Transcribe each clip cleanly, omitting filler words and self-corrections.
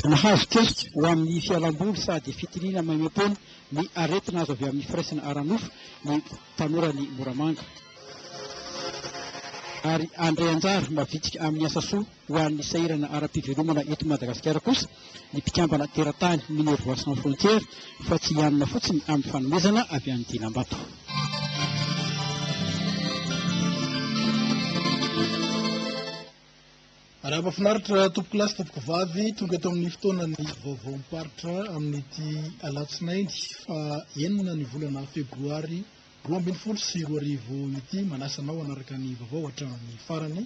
Nahazo kesika ho amin'ny fialamboly sady fitiliana maimaimpoana ny aretina azo avy amin'ny firaisana ara-nofo ny tanoran'i Moramanga. Ary handray anjara mavitrika amin'ny asa soa ho an'ny sahirana ara-pivelomana eto Madagasikara kosa ny mpikambana teratany Minervois Sans Frontières fa tsy hianina fotsiny amin'ny fanomezana avy any Dilambato. Arahaba finaritra tompokolahy sy tompokovavy, tonga eto amin'ny fotoanan'ny vaovaom-paritra amin'ity alatsinainy faha enina ny volana febroary 2012 ity. Manasa anao hanaraka ny vaovao hatramin'ny farany.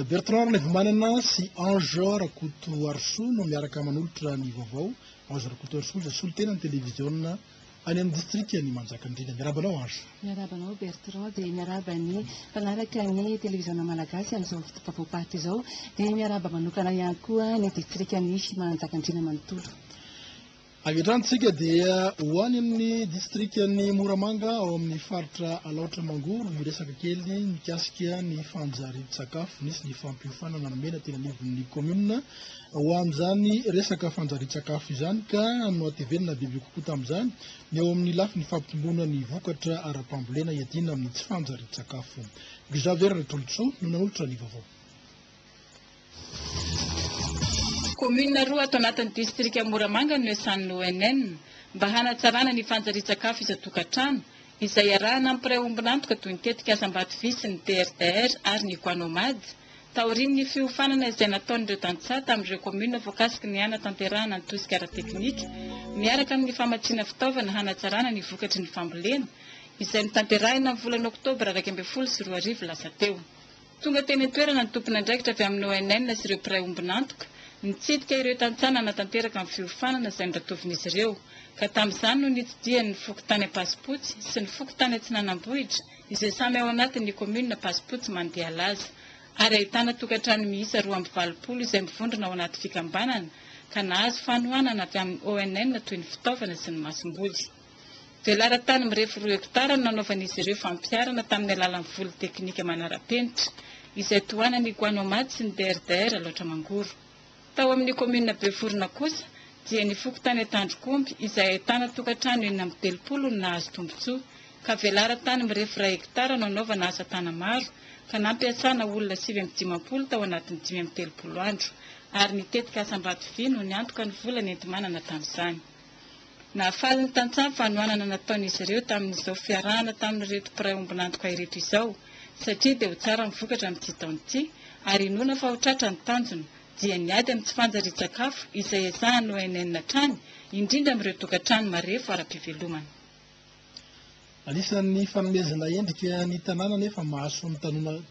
Bertrand Ralaivomanana sy Ange Rakotoarisoa no miaraka manolotra ny vaovao. Ange Rakotoarisoa izay solontenan'ny televiziona any amin'ny distrikan'i Manjakandriana. Miarahaba anao Ange. Miarahaba anao Bertrand, dia miarahaba ny mpanaraka ny televiziona malagasy amin'izao vaovaom-paritra izao, dia miarahaba manokana ihany koa ny distrikan'i Manjakandriana manontolo. Avy hatrany isika dia ho any amin'ny distrikan'i Moramanga ao amin'ny faritra Alaotra Mangoro hiresaka kely mikasika ny fanjarian-tsakafo. Nisy ny fampiofanana nomena teny anivon'ny kaominina ho amin'izany resaka fanjarian-tsakafo izany ka nohatevenina bebe kokoa tamin'izany ny eo amin'ny lafiny fampitomboana ny vokatra ara-pambolena hiadiana amin'ny tsy fanjarian-tsakafo. Xavier Ratolotsoa no nanolotra ny vaovao. Kaominina roa ato anatin'ny distrika Moramanga no iasan'ny ONN mba hanatsarana ny fanjarian-tsakafo isan-tokantrano, izay iarahana amin'ny mpiray ombon'antoka toy ny tetikasa Ambatovy sy ny PRDR ary ny Guanomad, taorian'ny fiofanana izay nataon'ireo tantsaha tamin'ireo kaominina voakasiky ny hanatanterahana ny tosika ara-teknika miaraka amin'ny famatsiana fitaovana hanatsarana ny vokatry ny fambolena, izay notanterahina ny volana oktobra 2011 lasa teo. Tonga teny an-toerana ny tompon'andraikitra avy amin'ny ONN sy ireo mpiray ombon'antoka, nitsidika ireo tantsaha nanatanteraka ny fiofanana izay noratovin'izy ireo, ka tamin'izany no nitsidihany ny fokontany Ampasipotsy sy ny fokontany Atsinanambohitra izay samy ao anatin'ny kaominina Ampasipotsy Mandialaza ary ahitana tokantrano miisa 82 izay mivondrona ao anaty fikambanana ka nahazo fanohanana avy amin'ny ONN toy ny fitaovana sy ny masomboly. Velaran-tany mirefy roa hektara no nanaovan'izy ireo fampiharana tamin'ny alalan'ny voly teknika manara-penitra, izay tohanan'ny Guanomad sy ny DRDR Alaotra Mangoro. Tao amin'ny kaominina Beforona kosa, dia ny fokontany Antandrokomby, izay ahitana tokantrano 36 no nahazo tombontsoa, ka velaran-tany mirefy iray hektara no anaovana asa tana-maro, ka nampiasana olona 59 tao anatin'ny 35 andro, ary ny tetikasa Ambatovy no niantoka ny vola nenti-manana tamin'izany. Nahafaly ny tantsaha ny fanohanana nataon'izy ireo tamin'izao fiarahana tamin'ireto mpiray ombon'antoka ireto izao satria dia ho tsara ny vokatra amin'ity taona ity ary inoana fa ho tratra ny tanjona dia ny ady amin'ny tsy fanjarian-tsakafo izay ezahan'ny ONN hatrany indrindra amin'ireo tokantrano marefo ara-pivelomana. Anisan'ny fanomezana endrika ny tanàna nefa mahasoa ny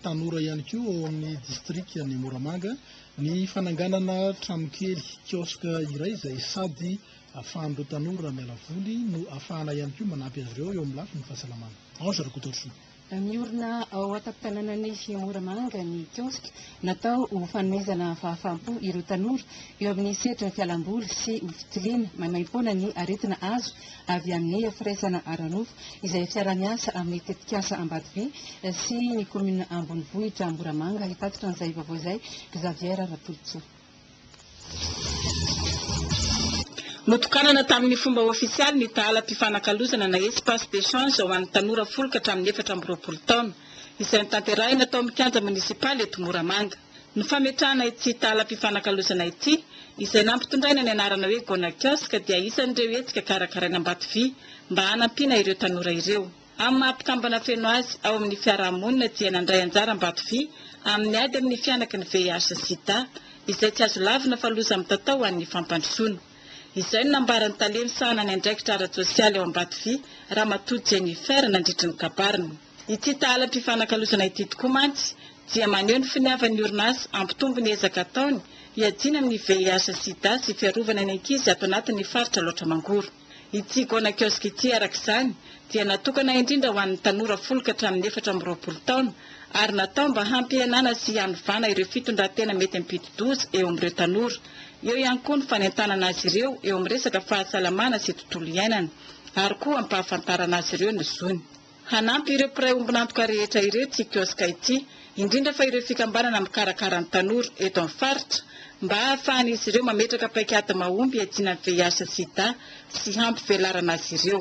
tanora ihany koa ao amin'ny distrikan'i Moramanga ny fananganana tranokely, kiosque, iray izay sady ahafahan'ireo tanora miala voly no ahafahana ihany koa manampy azy ireo eo amin'ny lafiny fahasalamana. Ange Rakotoarisoa. Miorina ao an-tampon-tanànan'i Moramanga ny kioska natao ho fanomezana fahafaham-po ireo tanora eo amin'ny sehatra fialamboly sy ho fitiliana maimaimpoana ny aretina azo avy amin'ny firaisana ara-nofo izay fiaraha-miasa amin'ny tetikasa Ambatovy sy ny kaominina ambonivohitra Moramanga. Hitatitra an'izay vaovao izay Xavier Ratolotsoa. Notokanana tamin'ny fomba ofisialy ny tahalam-pifanakalozana na espace d'échange ho an'ny tanora folo ka hatramin'ny 24 taona, izay notanterahina tao amin'ny kianja monisipaly eto Moramanga. Ny fametrahana ity tahalam-pifanakalozana ity, izay nampitondraina ny anarana hoe Gona Kiosque dia isan'ireo hetsika karakaraina Ambatovy mba hanampiana ireo tanora ireo. Amin'ny maha mpikambana feno azy ao amin'ny fiaraha-monina dia nandray anjara Ambatovy amin'ny ady amin'ny fihanaky ny VIH sida, izay tsy azo lavina fa loza mitatao ho an'ny fampandrosoana. Izay no nambaran'ny tale misahana ny andraikitra ara-tsosialy ao Ambatovy, Ramatoa Jennifer nandritry ny kabariny. Ity tahalam-pifanakalozana ity tokoa mantsy dia maneho ny finiavan'ny orinasa hampitombo ny ezaka ataony hiadiana amin'ny VIH sida sy fiarovana ny ankizy ato anatin'ny faritra Alaotra Mangoro. Ity Gona Kiosque ity araka izany dia natokana indrindra ho an'ny tanora folo ka hatramin'ny 24 taona ary natao mba hampihenana sy hanovana ireo fitondran-tena mety hampidi-doza eo amin'ireo tanora. Eo ihany koa ny fanentanana azy ireo eo amin'ny resaka fahasalamana sy tontolo iainana ary koa hampahafantarana azy ireo ny zony. Hanampy ireo mpiray ombon'antoka rehetra ireo ity kioska ity, indrindra fa ireo fikambanana mikarakara ny tanora eto amin'ny faritra, mba hahafahan'izy ireo mametraka paikady mahomby hiadiana ny VIH sida sy hampivelarana azy ireo.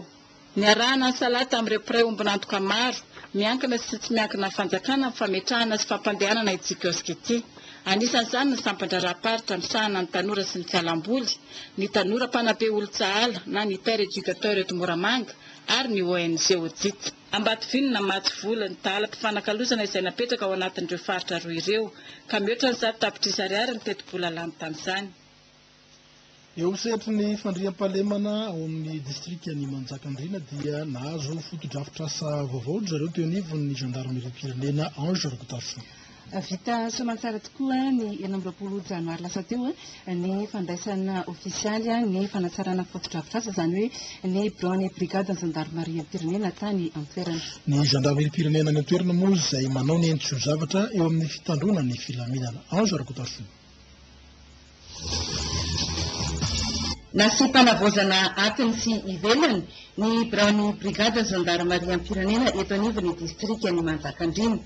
Niarahana nisalahy tamin'ireo mpiray ombon'antoka maro, miankina sy tsy miankina amin'ny fanjakana ny fametrahana sy fampandehanana ity kiosque ity. Anisan'izany ny sampan-draharaham-paritra misahana ny tanora sy ny fialamboly, ny tanora mpanabe olon-tsahala na ny Père Educateur eto Moramanga ary ny ONG Audit. Ambatovy no namatsy vola ny tahalam-pifanakalozana izay napetraka ao anatin'ireo faritra roa ireo, ka mihoatra ny 100 tapitrisa ariary ny tetibola lany tamin'izany. Eo amin'ny sehatry ny fandriampahalemana ao amin'ny distrikan'i Manjakandriana dia nahazo fotodrafitrasa vaovao ry zareo teo anivon'ny gendarmerie-pirenena. Ange Rakotoarisoa. Vita soamantsara tokoa ny 26 janoary lasa teo ny fandraisana ofisialy ny fanatsarana fotodrafitrasa, izany hoe ny biraon'ny brigade ny gendarmerie-pirenena tany an-toerana. Ny gendarmerie-pirenena any an-toerana moa izay manao ny entso zavatra eo amin'ny fitandroana ny filaminana. Ange Rakotoarisoa. Nasiam-panavaozana atiny sy ivelany ny biraon'ny brigade gendarmerie-pirenena eto anivon'ny distrikan'i Manjakandriana.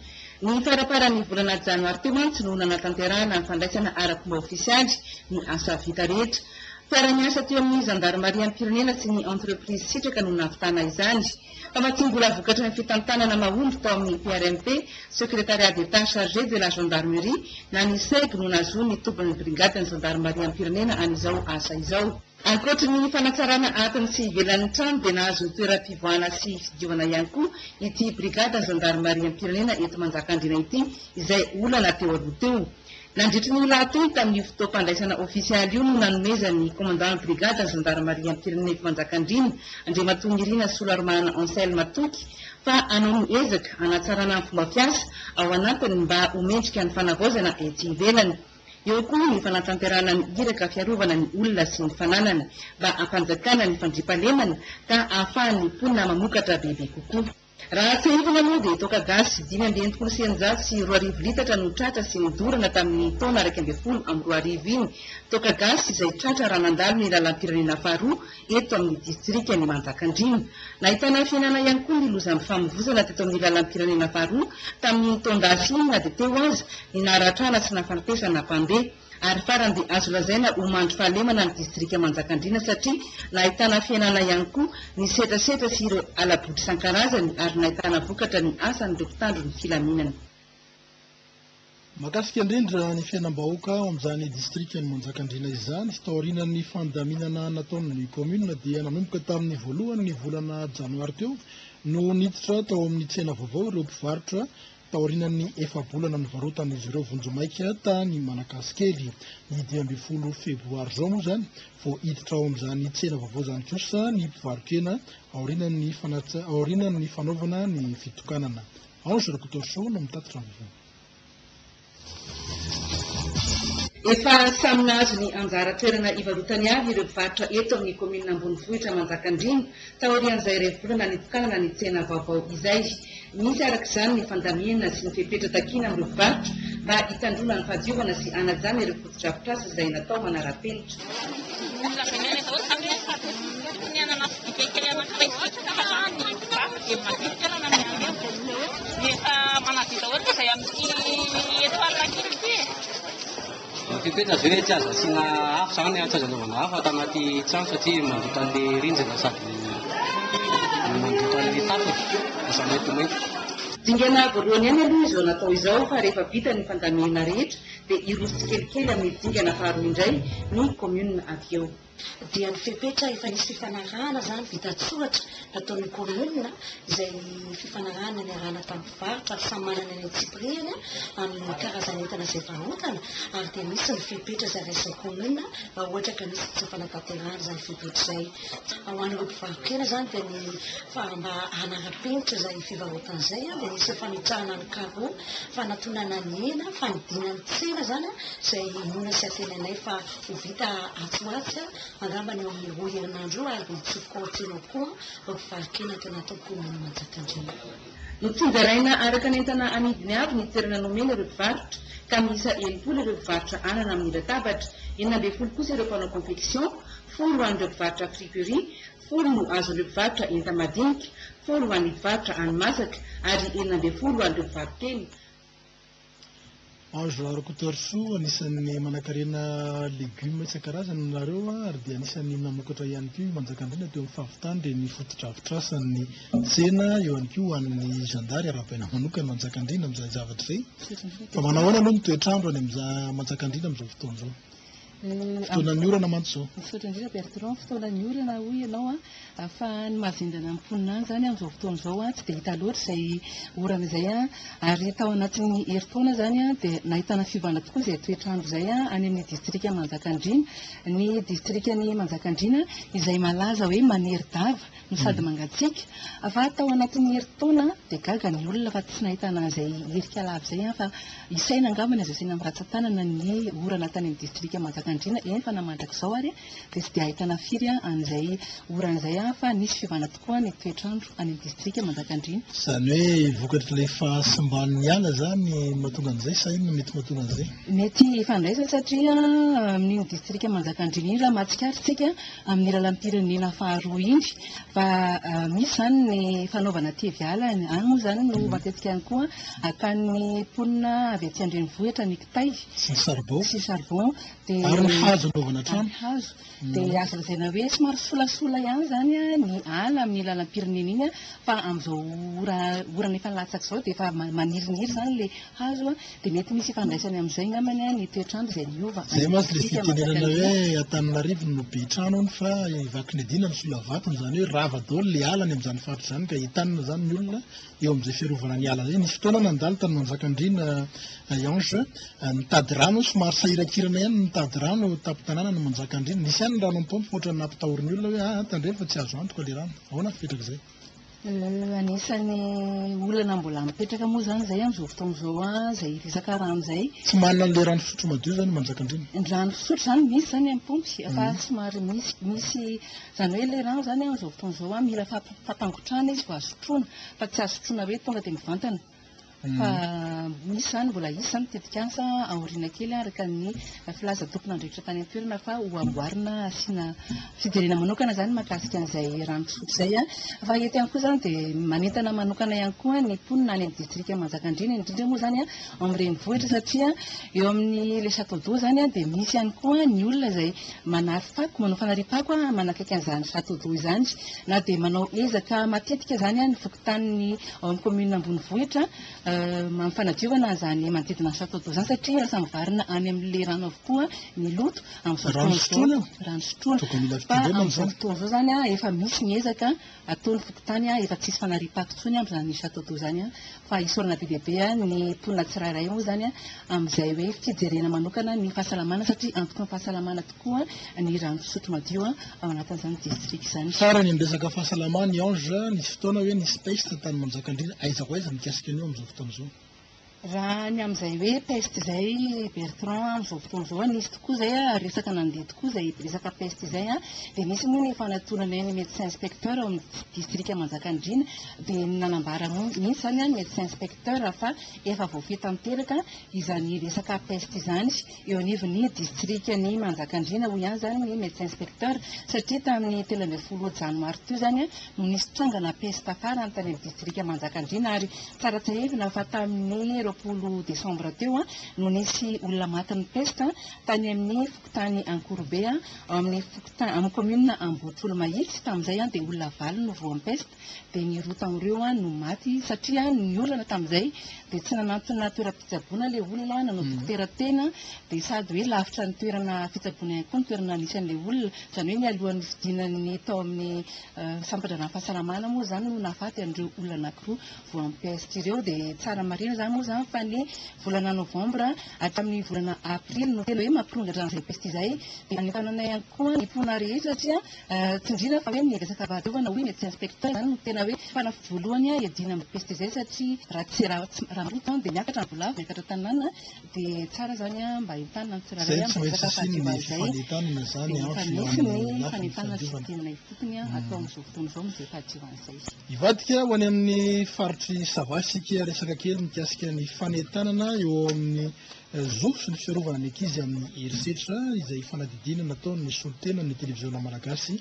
Ny faramparan'ny volana janoary teo mantsy no nanatanterahana ny fandraisana ara-pomba ofisialy ny asa vita rehetra. Fiaraha-miasa teo amin'ny gendarmerie-pirenena sy ny entreprise Sitraka no nahavitana izany. Famatsiam-bola vokatry ny fitantanana mahomby tao amin'ny PRMP, Secrétariat d'État chargé de la gendarmerie, na ny SEG no nahazoan'ny tobin'ny brigade ny gendarmerie-pirenena an'izao asa izao. Ankoatry ny fanatsarana atiny sy ivelan'ny trano dia nahazo toeram-pivoahana sy fidiovana ihany koa ity brigade gendarmerie-pirenena eto Manjakandriana ity, izay olana teo aloha teo. Nandritry ny lahateny tamin'io fotoam-pandraisana ofisialy io no nanomezan'ny commandant brigade gendarmerie-pirenena eto Manjakandriana, Andriamatoa Nirina Soloarimanana Anselme, toky fa hanao ny ezaka hanatsarana ny fomba fiasa ao anatiny mba ho mendrika ny fanavaozana etsy ivelany. Eo koa ny fanatanterahana ny iraka fiarovana ny olona sy ny fananany mba hampanjakana ny fandriampahalemana ka ahafahan'ny mponina mamokatra bebe kokoa. Raha tsiahivina moa dia toaka gasy 2665 litatra no tratra sy nodorana tamin'ny taona 2011 iny. Toaka gasy izay tratra raha nandalo ny lalam-pirenena faharoa eto amin'ny distrikan'i Manjakandriana. Nahitana fihenana ihany koa ny lozan'ny famovozana teto amin'ny lalam-pirenena faharoa tamin'ny taon-dasy iny na dia teo aza ny naharatrana sy nahafatesana mpandeha. Ary farany dia azo lazaina ho mandry fahalemana ny distrika Manjakandriana satria nahitana fihenana ihany koa ny setrasetra sy ireo hala-botry isan-karazany ary nahitana vokatra ny asan'ireo mpitandro ny filaminana. Mahakasika indrindra ny fiainam-bahoaka ao amin'izany distrikan'i Manjakandriana izany, taorian'ny fandaminana nataon'ny commune dia nanomboka tamin'ny voalohan'ny volana janoary teo no niditra tao amin'ny tsena vaovao ireo mpivarotra taorian'ny efa-bolana nivarotan'izy ireo vonjimaika tany Manakasikely. Ny 15 febroary izao moa izany vao hiditra ao amin'izany tsena vaovao izany kosa ny mpivaro-kena aorian'ny fanaovana ny fitokanana. Ange Rakotoarisoa no mitatitra ny vaovao. Efa samy nahazo ny anjara toerana ivarotany avy ireo mpivarotra eto amin'ny kaominina ambonivohitra Manjakandriana taorian'izay iray volana nitokanana ny tsena vaovao izay. Misy araka izany ny fandaminana sy ny fepetra takiana amin'ireo mpivarotra mba hitandroana ny fahadiovana sy hanajana ireo fotodrafitrasa izay natao manara-penitra. Fepetra zay hoe tsy azo asiana afo zany, tsy azo anaovana afo ato anaty trano satria mandoto an'le rindrina sady mandoto an'le tafony, lasa maintimainty. Dingana voalohany ihany aloha izao natao izao fa rehefa vita ny fandaminana rehetra dia hiroso tsikelikely amin'ny dingana faharoa indray ny commune avy eo. Dia ny fepetra efa nisy fifanarahana zany vita an-tsoratra nataon'ny commune, izay fifanarahana niarahana tamin'ny mpivarotra ary samy manana ny antsipiriany amin'ny karazana entana izay varotana, ary dia misy ny fepetra izay raisin'ny commune raha ohatra ka misy tsy fanatanterahana izany fepetra izay. Ho an'ireo mpivaro-kena zany dia ny fa mba hanara-penitra izay fivarotana izay dia nisy fametrahana ny carreau, fanatonana ny hena, fanidina ny tsena zany izay inoana sy antenainay fa ho vita atsy ho atsy angambany eo amin'ny 2 herinandro io, ary hitsofoka ao an-tsena ao koa ireo mpivaro-kena ato anatin'ny commune Manjakandriana. Notsinjaraina araka ny entana amidiny avy ny toerana nomena ireo mpivarotra, ka miisa 60 ireo mpivarotra anana amin'ny latabatra, 16 kosa ireo mpanao confection, 10 ho an'ireo mpivarotra friperie, 10 no azon'ireo mpivarotra enta-madinika, 10 ho an'ny mpivarotra hani-masaka ary 16 ho an'ireo mpivaro-kena. Ange Rakotoarisoa, anisan'ny manankarena legioma isan-karazany nareo ary dia anisan'ny namokatra ihany koa i Manjakandriana teo amin'ny fahavitany ireny fotodrafitrasan'ny tsena eo ihany koa ho an'ny zandary arahabaina manokana Manjakandriana amin'izay zavatra izay. Fa manao ahoana aloha ny toetr'andro any amin'izay Manjakandriana amin'izao fotoana izao? Fotoanan'ny orana mantsy izao. Misaotra indrindra Bertrand, fotoanan'ny orana hoy ianao an, fa ny mahazendana ny mponina any izany amin'izao fotoana izao an, tsy dia hita loatra izay orana izay an, ary tao anatin'ny herintaona izany an, dia nahitana fiovana tokoa izay toetr'andro izay an, any amin'ny distrika Manjakandriana, ny distrikan'i Manjakandriana izay malaza hoe manery-dava no sady mangatsiaka, fa tao anatin'ny herintaona dia gaga ny olona fa tsy nahitana an'izay hirika lava izay an, fa Isaina angamba ny azo asiana amin'ny ratsan-tanana ny orana tany amin'ny distrika Manjakandriana, eny fa na mandrakizao ary dia tsy dia ahitana firy an'izay orana izay fa nisy fiovana tokoa ny toetr'andro any amin'ny distrika Manjakandriana. Izany hoe vokatr'ilay fahasimban'ny ala izany no mahatonga an'izay sa inona no mety mahatonga an'izay? Mety hifandraisany satria amin'iny distrika Manjakandriana iny raha mahatsikaritra isika amin'ny lalam-pirenena faharoa iny fa misy izany ny fanaovana tevy ala any moa izany no matetika ihany koa Akan'ny mponina avy aty an-drenivohitra ny kitay. Sy ny saribao. Sy charbon. Dia Ary ny hazo anaovana trano. Ary ny hazo. Dia azo lazaina hoe somary solasola ihany izany ny ala amin'ny lalam-pirenena iny fa amin'izao ora orana efa nilatsaka izao dia efa maniriniry izany ilay hazo dia mety misy ifandraisany amin'izay angambany ny toetr'andro izay miova any Izay mantsy ilay distrika fitenenana Manjakandriana. hoe Antananarivo no be trano hono fa i Vakinidina no sola vatony, izany hoe rava daholo ilay ala any amin'izany faritra izany ka entanina izany ny olona eo amin'izay fiarovana ny ala izay. Nisy fotoana nandalo tany Manjakandriana i Ange, nitady rano, somary sahirankirana ihany ny nitady rano tampon-tanàna ny Manjakandriana. Nisy ihany ny rano amin'ny paompy fa ohatran'ny nampitahorin'ny olona hoe aa tandremo fa tsy azo antoka ilay rano. Ahoana ny fipetrak'izay? Anisan'ny olana mbola mipetraka moa izany izay amin'izao fotoana izao izay resaka rano izay. Tsy manana an'ilay rano fisotro madio izany i Manjakandriana? Ny rano fisotro izany misy izany amin'ny paompy fa somary misy misy Izany hoe ilay rano izany amin'izao fotoana izao mila fampangotrahana izy vao azo sotroina fa tsy azo sotroina hoe tonga dia mivantana. Fa misy izany, mbola hisy izany tetikasa aoriana kely araka ny filaza tompon'andraikitra tany an-toerana fa ho amboarina asiana fijerena manokana izany mahakasika an'izay rano fisotro izay. Fa eto ihany koa izany dia manentana manokana ihany koa ny mponina any amin'ny distrika Manjakandriana, indrindra moa izany ao amin'ny renivohitra satria eo amin'ny le château d'eau izany dia misy ihany koa ny olona izay manary fako, manao fanariam-pako manakaiky an'izany château d'eau izany na dia manao ezaka matetika izany ny fokontanin'ny ao amin'ny commune ambonivohitra amin'ny fanadiovana an'izany manodidina ny château d'eau izany satria lasa mivarina any amin'ilay rano avokoa ny loto amin'izao Rano fotoana izao. sotroina io? Rano sotroina. Tokony mila Fa fitandremana amin'izao izany. fotoana izao izany efa misy ny ezaka ataon'ny fokontany, efa tsisy fanariam-pako intsony amin'izany château d'eau izany fa isaorana be dia be ny mponina tsirairay moa izany amin'izay hoe fijerena manokana ny fahasalamana satria antoky ny fahasalamana tokoa ny rano fisotro madio ao anatin'izany distrika izany. Farany ny resaka fahasalamana i Ange, nisy fotoana hoe nisy peste tany Manjakandriana, aiza ho aiza mikasika an'io amin'izao fotoana izao? Raha ny amin'izay hoe peste izay Bertrand amin'izao fotoana izao, nisy tokoa izay resaka nandeha tokoa izay resaka peste izay, dia nisy moa ny fanatonana ny médecin inspecteur ao amin'ny distrika Manjakandriana, dia nanambara mihitsy izany ny médecin inspecteur fa efa voafehy tanteraka izany resaka peste izany eo anivon'ny distrikan'i Manjakandriana hoy ihany izany ny médecin inspecteur satria tamin'ny 13 janoary teo izany no nisy trangana peste farany tany amin'ny distrika Manjakandriana ary Tsara tsiahivina fa tamin'ny 20 desambra teo no nisy olona matin'ny pesta tany amin'ny fokontany Ankorobe ao amin'ny fokontany amin'ny kaominina Ambohitrolomahitsy. Tamin'izay dia olona valo no voan'ny pesta dia ny roa tamin'ireo no maty satria ny olana tamin'izay dia tsy nanantona toeram-pitsaboana ilay olona, nanao dokotera tena dia sady hoe lavitra ny toerana fitsaboana ihany koa ny toerana nisy an'ilay olona. Izany hoe nialohan'ny fidinany tao amin'ny Sampan-draharahan'ny fahasalamana moa izany no nahafaty an'ireo olona anankiroa voan'ny peste ireo. Dia tsara marihina izany moa izany fa ny volana novambra hatramin'ny volana aprily no tena hoe mampirongatra an'izay peste izay. Dia anentanana ihany koa ny mponina rehetra satria tsindriana fa hoe ny resaka fahadiovana hoy ny médecin inspecteur izany no tena hoe fanafody voalohany hiadiana amin'ny peste izay satria raha tsy raha maloto dia miakatra ny voalavo, miakatra tanàna. Dia tsara izany mba entanina ny tsirairay Izay tsy amin'ny maintsy resaka hisian'ny fahadiovana izay. fifanentanana izany Dia efa Ange eo misy amin'ny ny lafiny fanentanana sy fahadiovana. fidinana ifotony atao amin'izao fotoana izao amin'izay fahadiovana izay. Hivadika ho any amin'ny faritr'i Sava isika resaka kely mikasika ny fanentanana eo amin'ny zo sy ny fiarovana ny ankizy amin'ny herisetra izay fanadihadiana nataon'ny solontenan'ny televiziona malagasy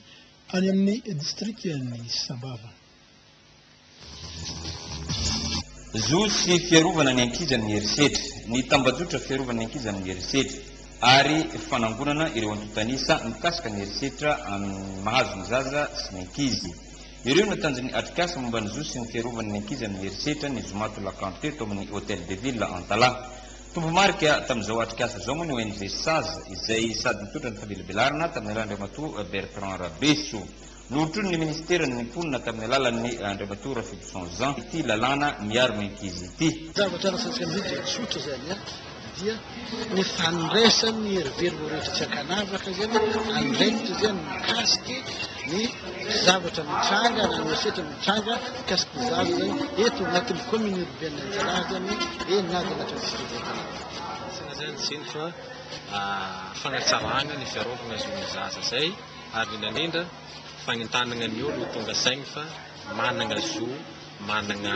any amin'ny distrikan'i Sambava. Zo sy fiarovana ny ankizy amin'ny herisetra, ny tambajotra fiarovana ny ankizy amin'ny herisetra ary fanangonana ireo antontan'isa mikasika ny herisetra amin'ny mahazo ny zaza sy ny ankizy. Ireo no tanjon'ny atrikasa momba ny zo sy ny fiarovana ny ankizy amin'ny herisetra ny zoma tolakandro teo tao amin'ny Hotel de Ville Antalaha. Tompo-marika tamin'izao atrikasa izao moa ny ONG Saz izay sady nitondra ny famelabelarana tamin'ny alalan'Andriamatoa Bertrand Rabeso. Nohotronin'ny minisiteran'ny mponina tamin'ny alalan'ny Andriamatoa Rafidison Jean ity lalàna miaro ny ankizy ity. Zavatra lasantsika amin'izay dia tsotra izany an, dia ny fandraisan'ny hery velona rehetra tsy ankanavaka izany andraikitra izany mikasiky ny zavatra mitranga na ny herisetra mitranga mikasiky ny zaza izany eto anatin'ny commune urbaine Antsiraha izany e na dia anatin'ny district Antalaha. Anisana izany tsiny fa fanatsarana ny fiarovana zon'ny zaza izay. Ary indrindra indrindra, fanentanana ny olo ho tonga saigny fa managna zo, managna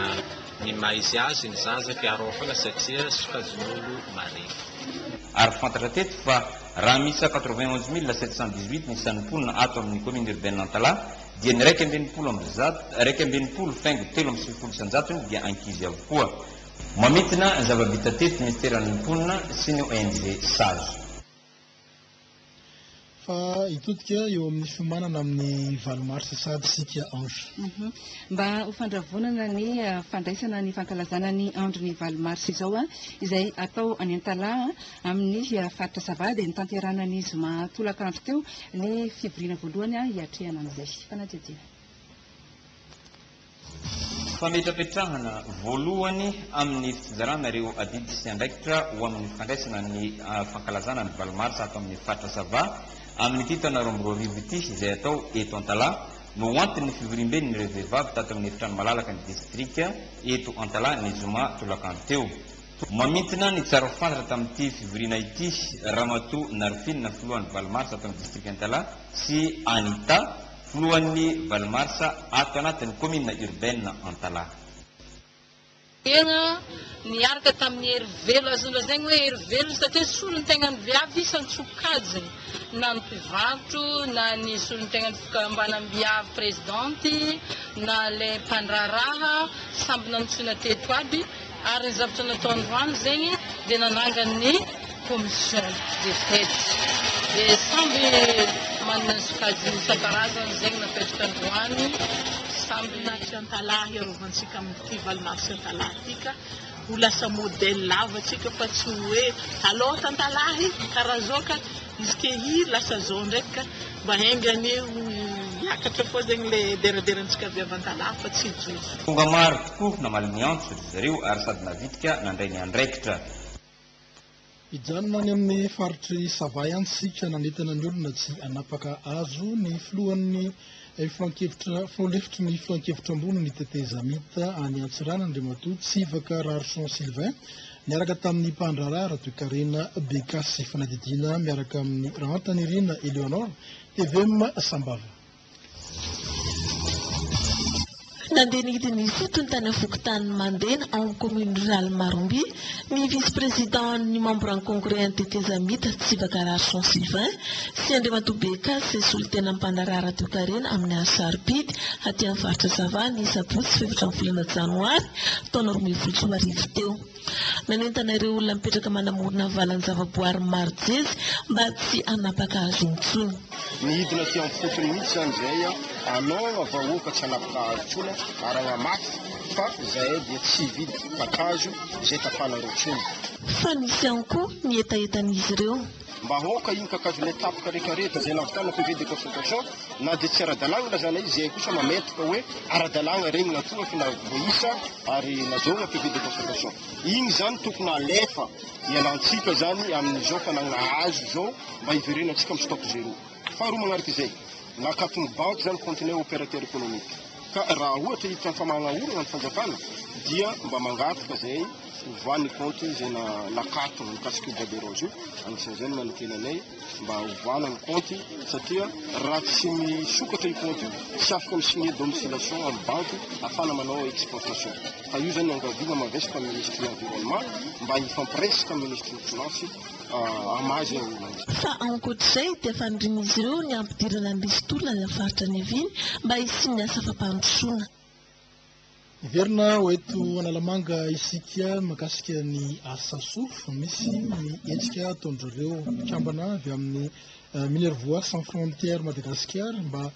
ny maha izy azy ny zaza fiarôvagna satria sokajin'olo marefo. Ary fantatra teto fa raha miisa 91718 ny isan'ny mponina ato amin'ny commune urbaine Antalaha dia ny 161 61.93% dia ankizy avokoa. Mamintina ny zava-bita teto ny Ministeran'ny Mponina sy ny ONG Sage. Fa hitodika eo amin'ny fiomanana amin'ny valo marsa sahady isika Ange. Mba ho fandravonana ny fandraisana ny fankalazana ny andron'ny valo marsa izao izay atao any Antalaha amin'ny faritra Sava dia notanterahina ny zoma tolakandro teo ny fivoriana voalohany hiatrehana an'izay fanadihadiana. Fametrapetrahana voalohany amin'ny fitsinjarana ireo adidy sy andraikitra ho amin'ny fandraisana ny fankalazana ny valo marsa ato amin'ny faritra Sava amin'ity taona 2002 ity izay atao eto Antalaha no ho anton'ny fivoriamben'ireo vehivavy tato amin'ny efitrano malalaka ny distrika eto Antalaha ny zoma tolakandro teo. Mamintina ny tsara ho fantatra tamin'ity fivoriana ity Ramatoa Narifina filohan'ny valo marsa ato amin'ny distrika Antalaha sy Anita Filohan'ny valo marsa ato anatin'ny kaominina urbaine Antalaha. Tena niaraka tamin'ny hery velona, azo lazaina hoe hery velona satria solontenan'ny viavy isan-tsokajiny, na ny mpivarotro, na ny solontenan'ny fikambanam-biavy prezidanty, na ilay mpandraharaha, samby nantsoina teto aby, ary ny zavatra natao androany zegny dia nanangana ny commission de fête dia samby manana ny sokajiny isan-karazany zegny napetraka androany, samby. Marche Antalaha hiarovantsika amin'ity valo marche Antalaha ity ka ho lasa modèle lava tsika fa tsy hoe alôha tantalahy karaha zao ka izy ke hi lasa zao ndraiky ka mba enga anie ho hiakatra foa zegny le deraderantsika avy avy Antalaha fa tsy hijojo. Tonga maro tokoa namaly ny antso ry zareo ary sady navitrika nandray ny andraikitra. Hijanona any amin'ny faritr'i Sava ihany isika nanentana ny olona tsy hanapaka hazo ny filohan'ny filankevitra filoha lefitry ny filankevitra ambony ny tetezamita any Antsiranana Andriamatoa Tsivaka Raharison Sylvain niaraka tamin'ny mpandraharaha ara-toekarena Bekasy fanadihadiana miaraka amin'ny Rahantanirina Eleonore tvm Sambava. Nandeha nidina ifotony tany amin'ny fokontany Mandena ao amin'ny commune rurale Maromby ny vice-président ny membre ny congrès an'ny tetezamita Tsivaka Raharison Sylvain sy Andriamatoa Bekasy izay solontenan'ny mpandraharaha ara-toekarena amin'ny hazo sarobidy aty amin'ny faritra Sava ny sabotsy fefatra ny volana janoary taona 2012 teo. Nanentana ireo olona mipetraka manamorona ny valan-javaboary Marojezy mba tsy hanapaka hazo intsony. Nidina aty am-potony mihitsy izany izahay hanao vahoaka tsy hanapaka hazo intsony ary hanamafy fa izahay dia tsy hividy kakazo izay tapahanareo intsony. Fa nisy ihany koa ny hetahetan'izy ireo. Mba aoka iny kakazonay tapaka rehetrarehetra izay nahavitana PV de concentration na dia tsy ara-dalàgna lazana izy, izay kosa mametraka hoe ara-dalàgna regny natoa fa na voaisa ary nazahoagna PV de concentration. Igny zany tokony alefa ialantsika zany amin'izao fanagnana hazo izao mba hiverenantsika amin'ny stock zero. Faharoa magnaraka izay, nakaton'ny banky zany compte-nay opérateur économique ka raha ohatra hiditra amin'ny famahagna olana ny fanjakana dia mba mangataka zay Ovà ny kaonty izay nakatona mikasika io bois de rose io, anisan'izay no nanantenanay mba ovàna ny kaonty satria raha tsy misokatra io kaonty io tsy afaka mi-signer domiciliation amin'ny banky ahafahana manao exportation. Fa io zany iangaviana mavesatra amin'ny minisitry ny environnement mba hifampiresaka amin'ny minisitry ny finance hamaha izay olana izay. Fa ankoatr'izay dia fanirian'izy ireo ny hampidirana ny ristourne any amin'ny faritra niaviany mba hisian'ny asa fampandrosoana. Hiverina ho eto Analamanga isika mahakasika ny asa soa. Misy ny hetsika ataon-dry zareo mpikambana avy amin'ny Minervois Sans Frontières Madagascar mba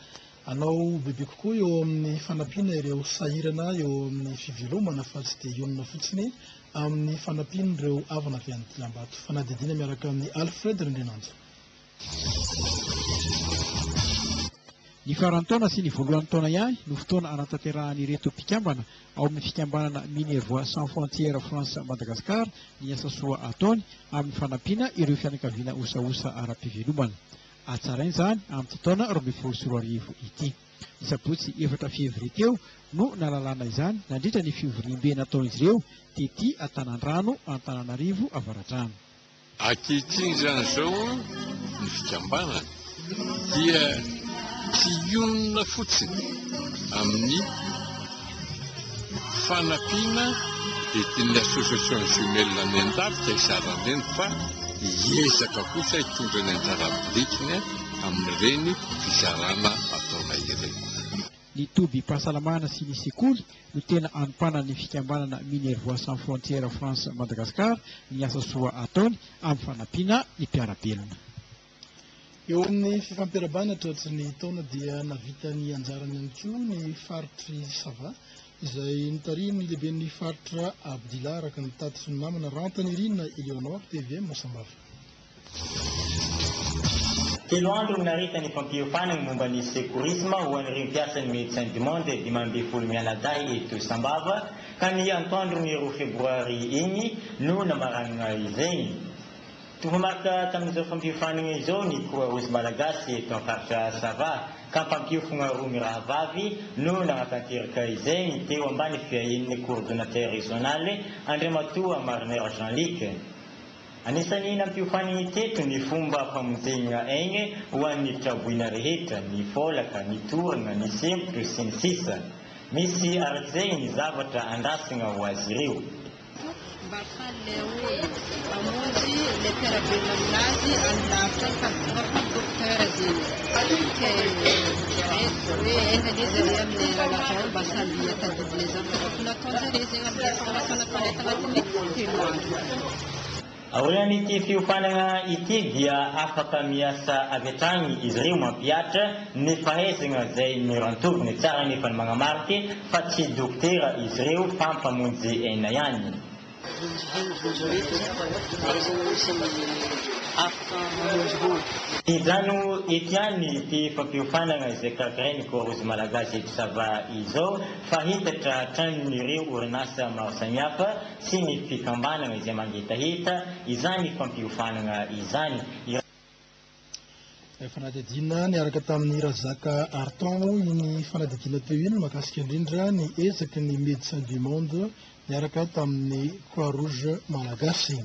hanao bebe kokoa eo amin'ny fanampiana ireo sahirana eo amin'ny fivelomana fa tsy dia hionona fotsiny amin'ny fanampian'ireo havana avy any Dilambato. Fanadihadiana miaraka amin'i Alfred Randriananjo. Ny faran'ny taona sy ny voalohan'ny taona ihany no fotoana anatanterahan'ireto mpikambana ao amin'ny fikambanana Minervois Sans Frontières France Madagascar ny asa soa ataony amin'ny fanampiana ireo fianakaviana osaosa ara-pivelomana. Hatsaraina izany amin'ity taona 2012 ity. Ny sabotsy efatra fevrie teo no nahalalana izany nandritra ny fivoriambe nataon'izy ireo tety Antanandrano Antananarivo Avaradrano. Ankehitriny izany izao ny fikambanana dia tsy hionona fotsiny amin'ny fanampiana entin'ny association jumelle any an-dafy ka hizara an'ireny fa hiezaka kosa hitondra ny anjara birikiny amin'ireny fizarana ataonay ireny. Ny tobim-pahasalamana sy ny sekoly no tena anompanan'ny fikambanana Minervois Sans Frontières France Madagascar ny asa soa ataony amin'ny fanampiana ny mpiara-belona. Eo amin'ny fifampiarahabana tratry ny taona dia nahavita ny anjarany ihany koa ny faritr'i Sava izay notarihin'ny lehiben'ny faritra Abdillah araka ny tatitry ny namana Rantanirina Eleonore, tvm Sambava. Telo andro no naharitany fampiofanana momba ny secourisme ho an'ireo mpiasan'ny Médecins du Monde 15 mianadahy eto Sambava ka ny antoandron'ny roa febroary iny no namaranana izay. Tompomarika tamin'izao fampiofanana izao ny Croix Rouge Malagasy eto am-faritra Sava ka mpampiofagna roa mirahavavy no nanatanteraka izay teo ambany fiahian'ny coordonnateur régional Andriamatoa Marner Jean Luc. Anisan'ny nampiofaniny teto ny fomba famonjena aigny ho an'ny traboina rehetra, ny fôlaka, ny torana, ny sempotro, sy ny sisa Misy arak'izay ny zavatra andrasagna ho azy ireo. Mba faly le hoe mamonjy le mpiara-belona aminazy any lavitra any fa tonga docteur zegny ke hoe enga anie zare amle raha nataony mba samby tadidy le zavatra tokony nataonjare zegny amle formation nataonay tagnatin'ny telo andro. Aorian'ity fiofanana ity dia afaka miasa avy hatrany izy ireo mampihatra ny fahaizana izay norantoviny. Tsara anefa ny manamarika fa tsy dokotera izy ireo fa mpamonjy aina ihany. Vonjy vono, vonjy aretina, ary zany anisan'ny afaka mamonjy vono. Hijanona eto ihany ity fampiofanana izay karakarain'ny Croix Rouge Malagasy eto Sava izao fa hitatra hatramin'ireo orinasa maro samihafa sy ny fikambanana izay mangetaheta izany fampiofanana izany. Fanadihadiana niaraka tamin'i Razaka Arton iny fanadihadiana teo iny mahakasika indrindra ny ezaky ny Médecins du Monde niaraka tamin'ny Croix Rouge Malagasy.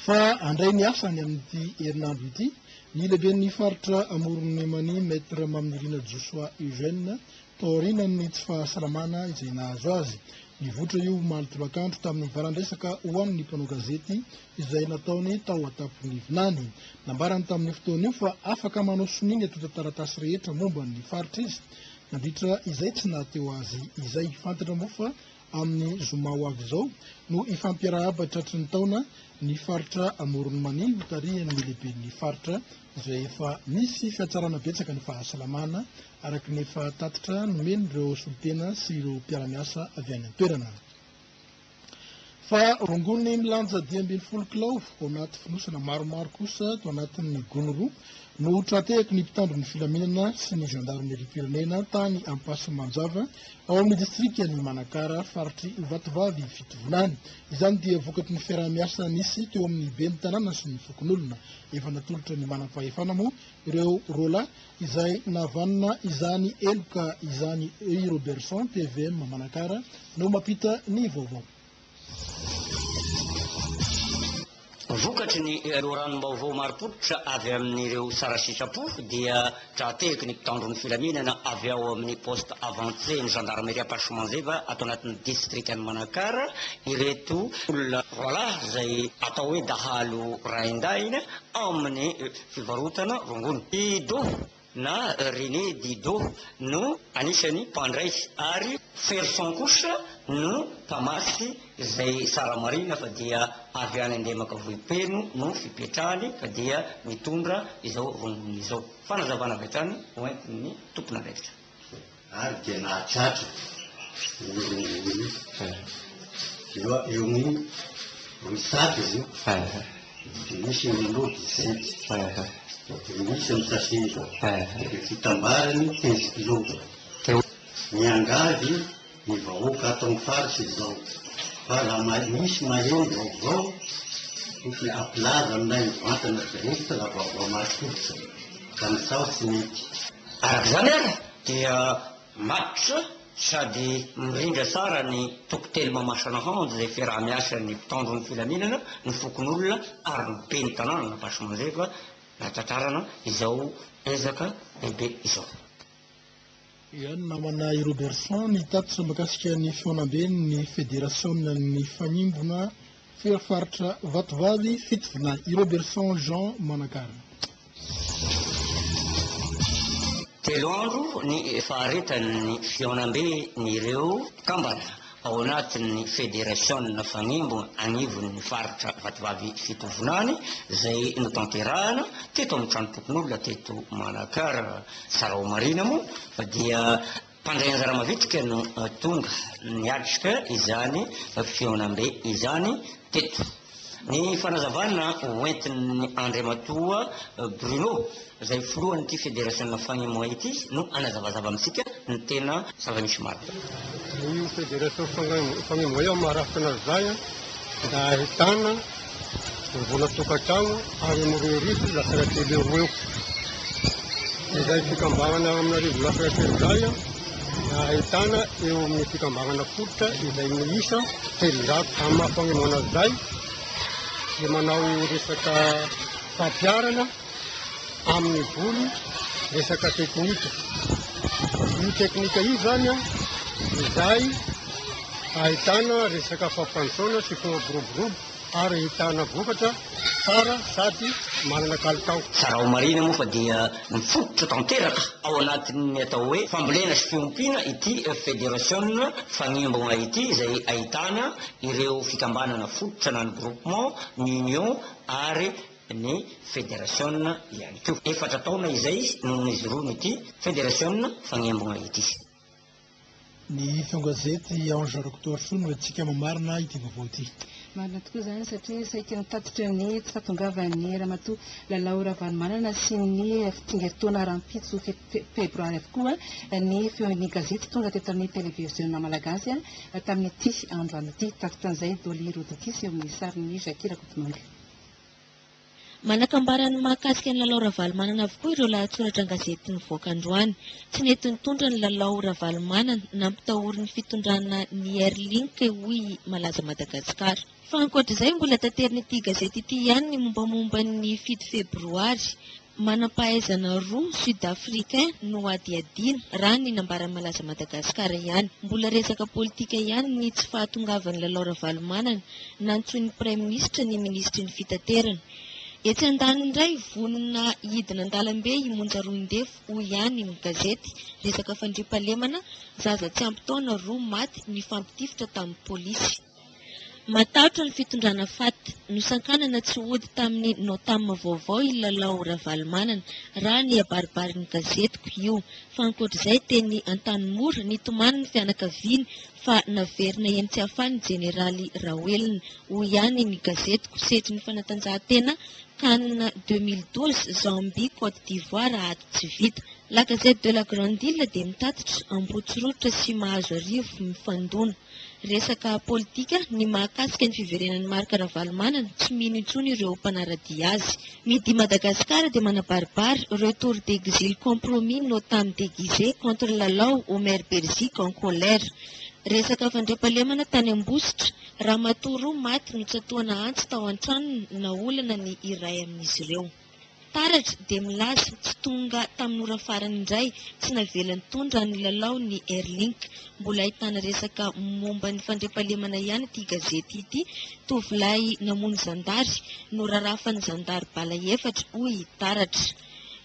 Fa handray ny asany amin'ity herinandro ity ny lehiben'ny faritra Amoron'i Mania Maître Maminirina Josoa Eugène taorianan'ny tsy fahasalamana izay nahazo azy. Nivoitra io omaly tolakandro tamin'ny valan-dresaka ho an'ny mpanao gazety izay nataony tao an-tamponivinany. Nambarany tamin'io fotoana io fa afaka manao sonia ny antontan-taratasy rehetra momba ny faritra izy nandritra izay tsy nahateo azy izay. Fantatra moa fa amin'ny zoma ho avy izao no hifampiarahaba tratry ny taona ny faritra Amoron'i Mania hotarihan'ny lehiben'ny faritra izay efa misy fihatsarana betsaka ny fahasalamana araka ny efa tatitra nomen'ireo solontena sy ireo mpiara-miasa avy any an-toerana. Fa rongony milanja 15 kilao ao anaty fonosana maromaro kosa tao anatin'ny gony roa no tra-tehaky ny mpitandro ny filaminana sy ny zandarimeriam-pirenena tany Ampasimanjava ao amin'ny distrikan'i Manakara, faritr'i Vatovavy Fitovinany. Izany dia vokatry ny fiaraha-miasa nisy teo amin'ny ben'ny tanàna sy ny fokonolona. Efa natolotra ny manam-pahefana moa ireo roalahy izay nahavanona izany heloka izany. I Robertson, tvm Manakara, no mampita ny vaovao. Vokatry ny loharanom-baovao marim-pototra avy amin'ireo tsara sitrapo dia tra-tehaky ny mpitandro ny filaminana avy ao amin'ny poste avancé ny gendarmerie Ampasimanjeva ato anatin'ny distrikan'i Manakara ireto olona roalahy izay atao hoe dahalo raindahiny amin'ny fivarotana rongony. I Do na René Dido no anisan'ny mpandray ary Ferson kosa no mpamatsy izay tsara marihina fa dia avy any Andemaka Vohipeno no fipetrahany fa dia mitondra izao rongony izao. Fanazavana avy hatrany ho entin'ny tompon'andraikitra. Ary dia nahatratra io rongony io. Eo eo amin'ny roa sac izy io. Dia misy ny lot dix-sept. Dia misy ny sachet. Dia fitambarany 15 kilos. Miangavy ny vahoaka ato amin'ny faritra izao fa raha misy maheno vaovao tokony hampilaza aminay mivantana direct raha vaovao marim-pototra ka ny tsaho tsy mety. Araka izany ary dia matotra sady mirindra tsara ny toko telo Mamasanahanjo izay fiaraha-miasan'ny mpitandro ny filaminana, ny fokonolona ary ny ben'ny tanàna Ampasimanjeva nahatratrarana izao ezaka lehibe izao. Ihany namana i Robertson nitatitra mikasika ny fihaonamben'ny federasionan'ny fanimbona faritra Vatovavy Fitovinany i Robertson Jean Manakara. Telo andro ny faharetan'ny fihaonamben'ireo mpikambana ao anatin'ny federasiona fanimbona anivon'ny faritra Vatovavy Fitovinany izay notanterahana teto amin'ny tranompokonolona teto Manakara. Tsara ho marihina moa fa dia mpandray anjara mavitrika no tonga niatrika izany fihaonambe izany teto. Ny fanazavana hoentin'ny Andriamatoa Bruno izay filohan'ity federasiona Fagnimoa ity no hanazavazava amintsika ny tena zava-misy marina. Io federation Fagnimoa io amin'ny maha rafitra anazy izay dia ahitana vola tokantrano ary amin'ny 2000 lasa telo eo ho eo. Izay fikambanana 2000 lasa telo izay dia ahitana eo amin'ny fikambanana fototra izay miisa 300. Amin'ny maha Fagnimoa anazy izay dia manao resaka fampiharana amin'ny voly resaka teknika. Io teknika io zany izay ahitana resaka fampandrosoana sy fampiroborobo ary ahitana vokatra tsara sady manana kalitao. Tsara ho marihina moa fa dia mifototra tanteraka ao anatin'ny atao hoe fambolena sy fiompiana ity federasiona Fanimbona ity izay ahitana ireo fikambanana fototra na ny groupement, ny union ary ny federasiona ihany koa. Efatra taona izay no nijoroany ity federasiona Fanimbona ity. Ny feon-gazety Ange Rakotoarisoa no entintsika mamarina ity vaovao ity. Marina tokoa izany satria saika nitatitra ny tsy fahatongavan'ny Ramatoa Lalao Ravalomanana sy ny fitsingerin-taona rahampitso febroary avokoa ny feon'ny gazety tonga teto amin'ny televiziona malagasy tamin'ity androany ity. Tatitra an'izay Dolly Rodokis eo amin'ny sarin'i Jackie Rakotomanga. Manakambara ny mahakasika an'i Lalao Ravalomanana avokoa ireo lahatsoratra an-gazety nivoaka androany. Tsy nety nitondra ny Lalao Ravalomanana, nampitahorin'ny fitondrana ny Airlink hoy i Malaza Madagascar. Fa ankoatra izay, mbola taterin'ity gazety ity ihany ny mombamomba ny 7 febroary. Manam-pahaizana roa sud-africain no hadihadiana, raha ny nambaran'i Malaza Madagascar ihany. Mbola resaka politika ihany ny tsy fahatongavan'i Lalao Ravalomanana, nantsoin'ny Praiminisitra ny minisitry ny fitaterana. Etsy andaniny indray, vonona hidina an-dalambe i Monja Roindefo, hoy ihany ny gazety. Resaka fandriampahalemana, zaza tsy ampy taona roa maty nifampitifitra tamin'ny polisy. Matahotra ny fitondrana fat. Nosankanana tsy hody tamin'ny Notam vaovao i Lalao Ravalomanana, raha ny abaribarin'ny gazetiko io. Fa ankoatr'izay, teny Antanimora, nitomany ny fianakaviany fa naverina eny Tsiafahy ny jeneraly Raoelina, hoy ihany ny gazetiko. Setrin'ny fanatanjahantena, Can 2012, Zambie, Cote d'Ivoire, ady tsy vita. La Gazette de la Grande Ile dia mitatitra, Ambohitsirohitra sy Mahazoarivo mifandona. Resaka politika, ny mahakasika ny fiverenan'i Marc Ravalomanana, tsy mino intsony ireo mpanara-dia azy. Midi Madagascar dia manabaribary, retour d'exil compromis Notam déguisé contre Lalao, Omer Beriziky en colère. Resaka fandriampahalemana tany Ambositra, ramatoa roa maty notsatohana antsy tao an-tranony, naolana ny iray amin'izy ireo. Taratra dia milaza tsy tonga tamin'ny ora farany indray, tsy navela nitondra ny lalao ny Airlink. Mbola ahitana resaka momba ny fandriampahalemana ihany ity gazety ity, tovolahy namono zandary, norarafan'ny zandary bala efatra, hoy i Taratra.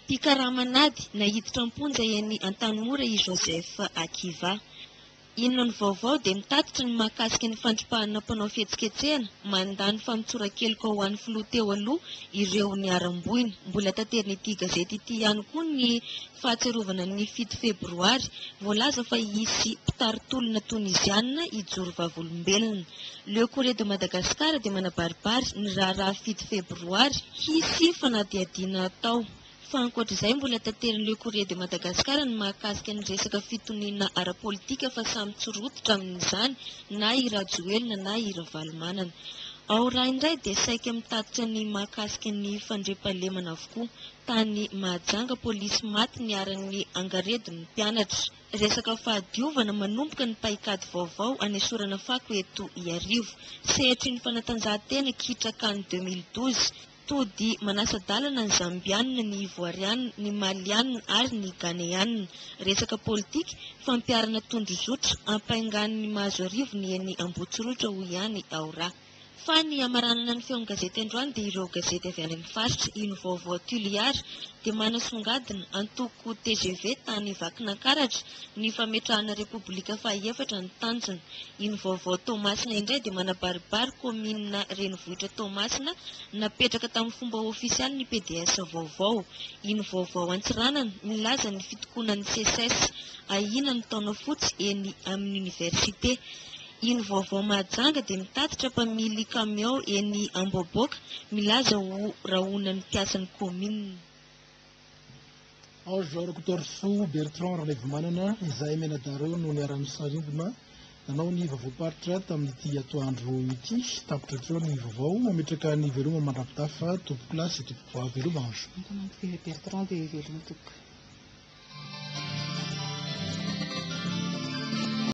Mpikarama an'ady, naiditra am-ponja eny Antanimora i Joseph Akiva. Inona ny vaovao dia mitatitra ny mahakasika ny fandripahana mpanao fihetsiketsehana mandà ny famotsoran-keloka ho an'ny filoha teo aloha ireo niharam-boina. Mbola taterin'ity gazety ity ihany koa ny fahatsiarovana ny fito febroary. Voalaza fa hisy mpitari-tolona tonizianina hijoro vavolombelona. Le Courrier de Madagascar dia manabaribary ny raharaha fito febroary. Hisy fanadihadiana hatao. Fa ankoatra izay, mbola taterin'ny Le Courrier de Madagascar ny mahakasika ny resaka fitoniana ara-politika fa samy tsy rototra amin'izany na i Rajoelina na i Ravalomanana. Ao raha indray dia saika mitatitra ny mahakasika ny fandriampahalemana avokoa. Tany Mahajanga, polisy maty niharan'ny angaredon'ny mpianatra. Resaka fahadiovana, manomboka ny paikady vaovao hanesorana fako eto Iarivo. Sehatry ny fanatanjahantena, kitra can 2012. Tody manasa-dalana ny Zambiana, ny Ivoariana, ny Maliana ary ny Ghaneana. Resaka politika, fampiharana tondrozotra, ampaingan'ny Mahazoarivo ny eny Ambohitsirohitra hoy ihany ao Ra. Fa ny hamaranana ny feon'ny gazety androany dia ireo gazety avy any amin'ny faritra. Ino vaovao Tuliar dia manasongadina antoko tgv tany Vakinankaratra ny fametrahana Repoblika fahaefatra ny tanjona. Ino vaovao Toamasina indray dia manabaribary kaominina renivohitra Toamasina napetraka tamin'ny fomba ofisialy ny PDS vaovao. Ino vaovao Antsiranana milaza ny fitokonan'ny Seces ahiana ny taona fotsy eny amin'ny oniversite. Ino vaovao Mahajanga dia mitatitra mpamily kamiao eny Ambohiboaka milaza ho rahonan'ny mpiasan'ny kaominina. Ange Rakotoarisoa Bertrand Ralaivomanana izay mianadahy no niara-nisarimbona nanao ny vaovaom-paritra tamin'ity atoandro ity. Tapitra hatreo ny vaovao. Mametraka ny veloma mandra-pitafa tompokolahy sy tompokovavy. Veloma Ange. Bertrand dia veloma tompoko.